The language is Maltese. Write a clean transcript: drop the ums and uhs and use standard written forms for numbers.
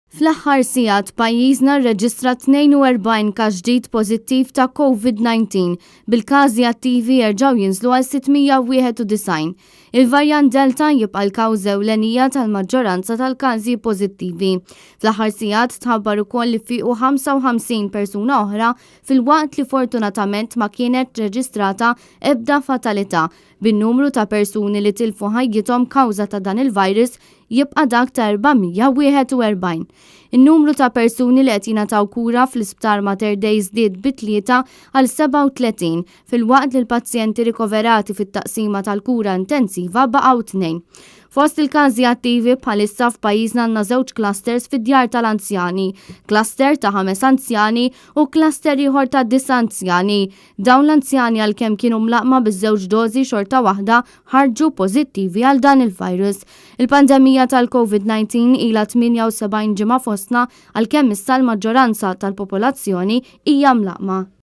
Fl-aħħar sigħat pajjiżna rreġistra 42 każ ġdid pożittiv ta' Covid-19, bil-każi attivi jerġgħu jinżlu għal 691. Il-varjant Delta jibqa' l-kawża ewlenija tal-maġġoranza tal-każi pożittivi. Fl-aħħar sigħat tħabbar ukoll li fiequ 55 persuna oħra filwaqt li fortunatament ma kienet reġistrata ebda fatalità, bin-numru ta' persuni li tilfu ħajjithom kawża ta' dan il-virus jibqa' dak ta' 441. In-numru ta' persuni li qed jingħataw kura fl-Isptar Mater Dei żdied bi tlieta għal 37 filwaqt li l-pazjenti rikoverati fit-taqsima tal-kura intensiva baqgħu tnejn. Fost il-każi attivi bħalissa f'pajjiżna għandna żewġ clusters fid-djar tal-anzjani, cluster ta' ħames anzjani u cluster ieħor ta' disa' anzjani. Dawn l-anzjani għalkemm kienu mlaqqma biż-żewġ dożi xorta waħda ħarġu pożittivi għal dan il-virus. Il-pandemija tal-Covid-19 ilha 78 ġimgħa fostna għalkemm issa l-maġġoranza tal-popolazzjoni hija mlaqqma.